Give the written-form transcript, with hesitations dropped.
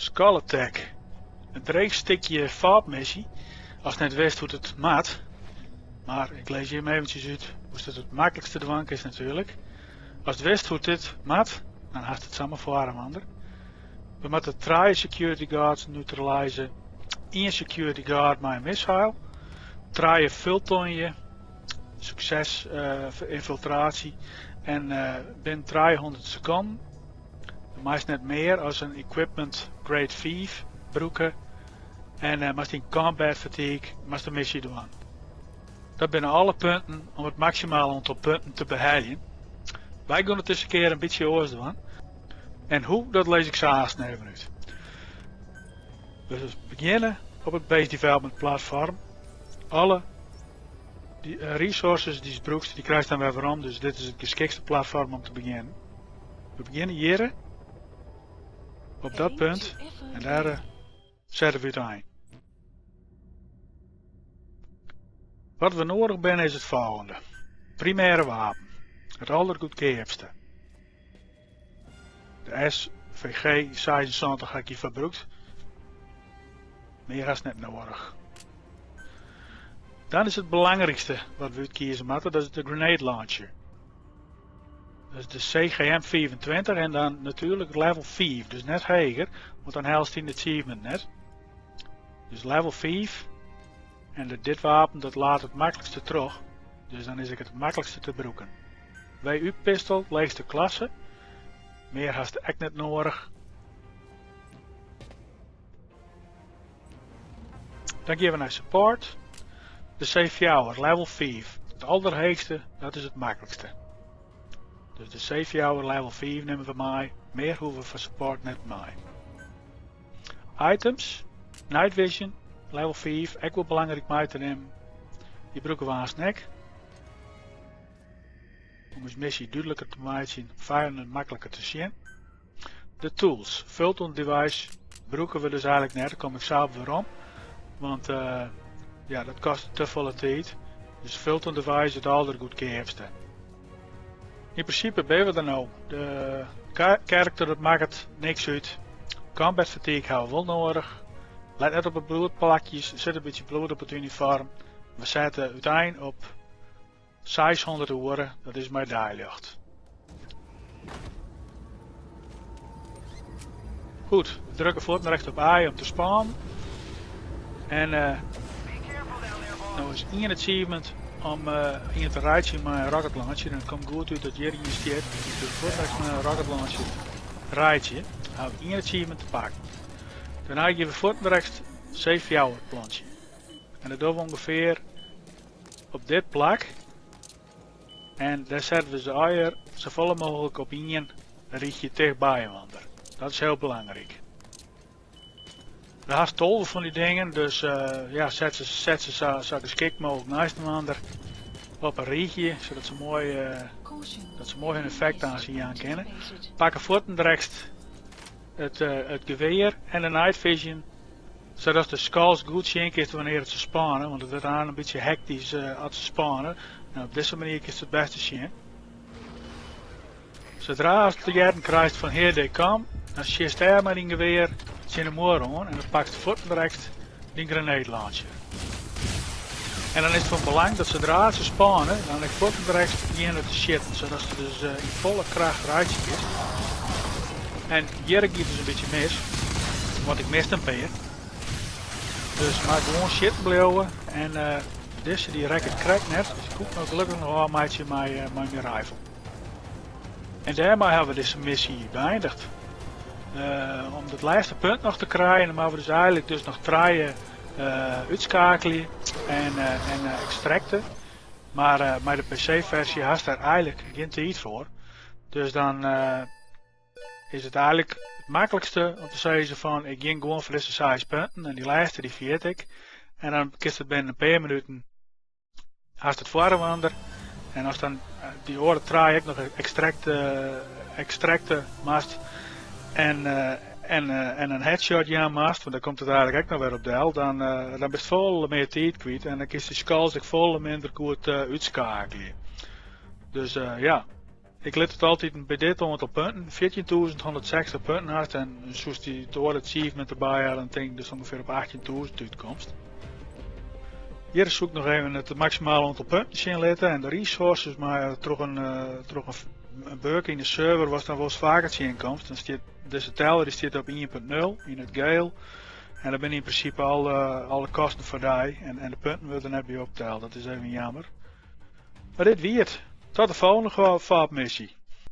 Skull Attack. In dreech stikje FOB-missy, ast net witst hoe't it moat. Mar ik lês jim eventsjes út hoe't it it maklikste dwaan kinst natuerlik. Ast witst hoe't dit moat, dan hast it samar foar inoar. We moatte trije security guards neutralize, ien security guard mei in missile, trije foltooie, sukses ynfiltraasje en binnen 300 sekonden. Do meist net mear as in equipment grade 5 brûke en moatst yn combat fatigue moatst de missy dwaan. Dat binne alle punten om it maksimale oantal punten te beheljen. Wy gean it dizze kear in bytsje oars dwaan. En hoe, dat lis ik sa aanst even út. We begjinne op it Base Development Platform. Alle dy resources dy'tst brûkst, dy krijst dan wer werom. Dus dit is it geskiktste platform om te begjinnen. We begjinne hjir op dat punt en dêr sette we útein. Wat we noadich binne is it folgjende. Primêre wapen. It aldergoedkeapste. De SVG 76 ha ik hjirfoar brûkt. Mear hast net noadich. Dan is it belangrykste wat we útkieze moatte, dat is de grenade launcher. Dat is de CGM 25 en dan natuerlik level 5, dus net heger, want dan hellest dyn achievement net. Dus level 5 en dit wapen dat laadt it maklikste troch, dus dan is ek it maklikste te brûken. WU pistol, leechste klasse. Mear hast ek net noadich. Dan gean we nei support. De C4, level 5. It alderheechste, dat is it maklikste. Dus de C4 level 5 nimme we mei. Mear hoege we foar support net mei. Items, Night Vision, level 5, ek wol belangryk mei te nimmen. Dy brûke we aanst ek. Om ús missy dúdliker te meitsjen, fijannen makliker te sjen. De tools, Fulton device, brûke we dus eigentlik net, dêr kom ik sa op werom. Want ja, dat kostet te folle tiid. Dus Fulton device it aldergoedkeapste. Yn prinsipe binne we der no. De character dat makket niks út. Combat fatigue ha we wol noadich. Let net op de bloedplakjes, der sit in bytsje bloed op it unifoarm. We sette útein op 600 oere, dat is mei deiljocht. Goed, we drukke fuort op I om te spawnen. En no is ien achievement om ien te reitsjen mei in rocket launcher. En it komt goed út dat hjir ien stiet. Dus fuort mei in rocket launcher reitsje. Dan ha we ien achievement te pakken. Dêrnei gean we fuort direkt C4 plantsje. En dat dogge we ûngefear op dit plak. En dêr sette we se eier safolle mooglik op ien rychje tichtby inoar. Dat is hiel belangryk. Do hast 12 fan dy dingen, dus ja, set se sa geskikt mooglik neist inoar op in rychje, sadat se moai hun effekt oan se jaan kinne. Pakke fuort direkt it gewear en de night vision, sadat de skulls goed sjen kinst wannear't se spawne, want it wurdt oan in bytsje hektysk as se spawne. No, op dizze manier kinst it bêste sjen. Sadra ast te hearren krijst fan "here they come", dan sjitst dêr mei dyn gewear tsjin de muorre oan en dan pakst fuort direkt dyn grenade launcher. En dan is it fan belang dat sadra se spawne, dan ek fuort direkt begjinne te sjitten, sadat se dus yn folle kracht reitsje kinst. En hjir giet dus in bytsje mis, want ik miste in pear. Dus mar gewoan sjitten bliuwe en dizze dy rekket krekt net, dus ik koe noch gelokkich noch ôfmeitsje mei myn rifle. En dêrmei hawwe we dizze missy beëindige. Om dat lêste punt noch te krijen, dan moatte we dus eigentlik dus noch trije útskeakelje en extracte. Mar mei de PC-ferzje hast dêr eigentlik gjin tiid foar. Dus dan is it eigentlik it maklikste om te sizzen fan ik gean gewoan foar dizze 6 punten en dy lêste dy ferjit ik. En dan kinst it binnen in pear minuten hast it foarinoar. En ast dan dy oare trije ek noch extracte moatst en in headshot jaan moatst, want dan komt it eigentlik ek noch wer op del, dan bist folle mear tiid kwyt en dan kinst dy skulls ek folle minder goed útskeakelje. Dus ja, Ik lit it altyd by dit oantal punten, 14.160 punten hast en soest dy it oare achievement derby ha, dan tink ik dus ûngefear op 18.000 útkomst. Hjir soe ik noch even it maksimale oantal punten sjen litte en de resources, mar troch in bug yn de server watst dan wolris faker tsjinkomst, dan stiet dizze teller, dy stiet op 1.0 yn it giel en dan binne yn prinsipe alle kosten foar dy en de punten wurde net by opteld. Dat is even jammer. Mar dit wie it. Tot de folgjende FOB-missy.